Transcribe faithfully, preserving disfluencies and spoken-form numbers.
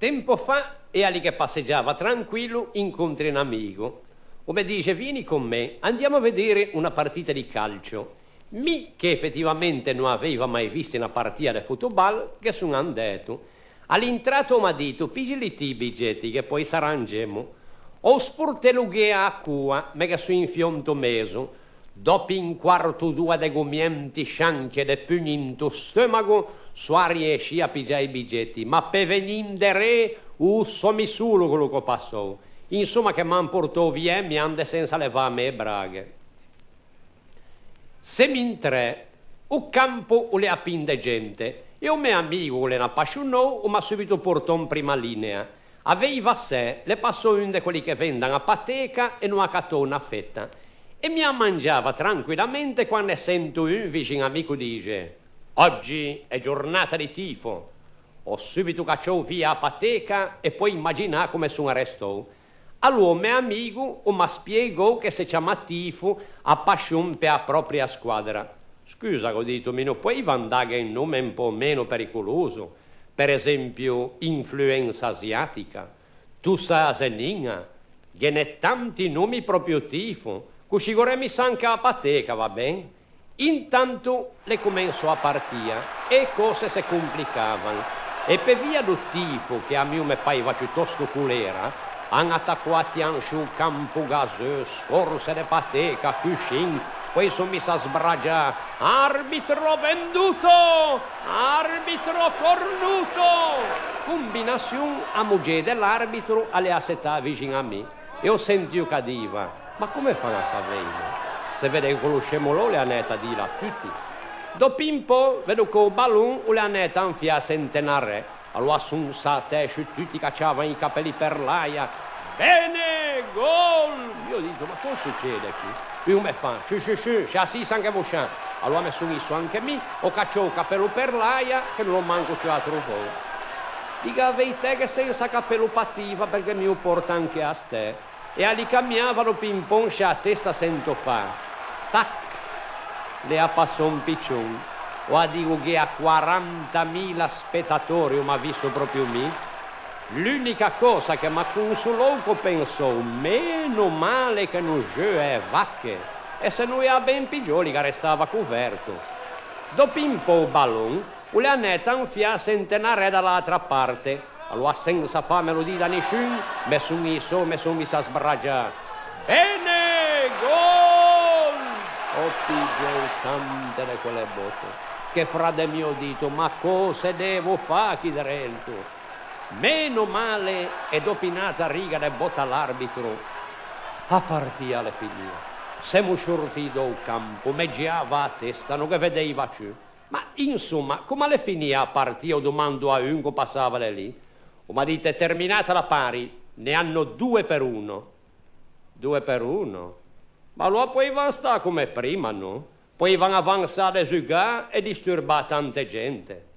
Tempo fa, ea lì che passegiava tranquillo, incontri un amigo. O me dixe: "Vieni con me, andiamo a vedere una partita di calcio." Mi, che effettivamente no aveiva mai visto una partia de futobal, ghe son andæto. A l'intrata o m'à dito: "Pigili ti i bigetti che poi s'arrangemo." O sportelo gh'ea a coa, me ghe son infio into mezo. Dòpi un quarto d'oa de gomienti scianchi e de pugni into steumago, so riescì a pigiâ i bigetti, ma pe vegnî inderê o sò mi solo quello che o passou. Insoma, che m'àn portou viæ miande sensa levâme e braghe. Semo in trê, o campo o l'ea pin de gente, e o mæ amigo, ch'o l'é un apascionou, o m'à subito portou in prima linea. Aveiva sê, l'é passou un de quelli che vendan a pateca e no à catou na feta. E mi a mangiava tranquillamente quande sento un vixin a mi ch'o dixe: "Oggi è giornata di tifo." O subito cacciou via a pateca e poi imaginâ comme son arrestou. Alora o mæ amigo o m'à spiegou che se ciama tifo a passion pe-a pròpria squadra. "Scusa", gh'ò dito, "mi no poeiva andâghe un nome un pö meno pericoloso, per esempio influensa asiatica, tosse aseniña, ghe n'é tanti nomi pròpio tifo, coscì gh'ò remissà anche a pateca, va ben?" Intanto l'é comensou a partia e e cöse se complicavan. E pe via do tifo, che a mi o me paiva ciutòsto colera, an atacou à tiâ in sciô campo gaseu, scorse de pateca, cuscin, poei son misso à sbragiâ: "Arbitro venduto! Arbitro cornuto!" Combinassion, a mogê de l'arbitro a l'ea setâ vixin a mi. E ò sentio ch'a diva: "Ma comme fan à saveilo? Se vede che quello scemo là o l'é anæto à dîlo à tutti." Dòpi un pö, vedo che o balon o l'é anæto à infiâse inte na rê. Alora son saltæ sciù tutti, cacciavan i capelli per l'aia. "Bene, gol!" Mi ò dito: "Ma cöse succede chì?" Un o me fa: "Sciù, sciù, sciù, scià sì, anche voscian." Alora me son isso anche mi, ò cacciou o capello per l'aia, che no l'ò manco ciù atrovou. Dighe a veitæ che sensa capello o pativa, perché mi o porto anche a stæ. E a lì ch'a miava do ping-pong sciâ a testa sento fâ. Tac! L'ea passou un piccion. Oa digo, gh'ea quarantamila spetatori, o m'à visto pròpio mi. L'unica cösa che m'à consolou, ch'ò pensou: "Meno male che no xeue e vache, e se no ea ben piggiou, i ghe restava coverto." Dòpi un pö o balon o l'é anæto à infiâse inte na rê da l'atra parte. Alora, sensa fâmelo dî da nisciun, me son isso, me son misso à sbragiâ: "Bene, gol!" Ò pigiou tante de quelle botte, che fra de mi ò dito: "Ma cöse devo fâ chì drento?" Meno male, e dòpi n'atra riga de botte à l'arbitro, a partia a l'é finio. Semo sciortî da-o campo, me giava a testa, no ghe vedeiva ciù. "Ma, insomma, comme a l'é finio a partia?" ò domandou à un ch'o passava de lì. O m'à dito: "È terminata la pari, ne hanno due per uno." "Due per uno? Ma alora poeivan stâ comme prima, no? Poeivan avansâ de zugâ e disturbâ tante gente."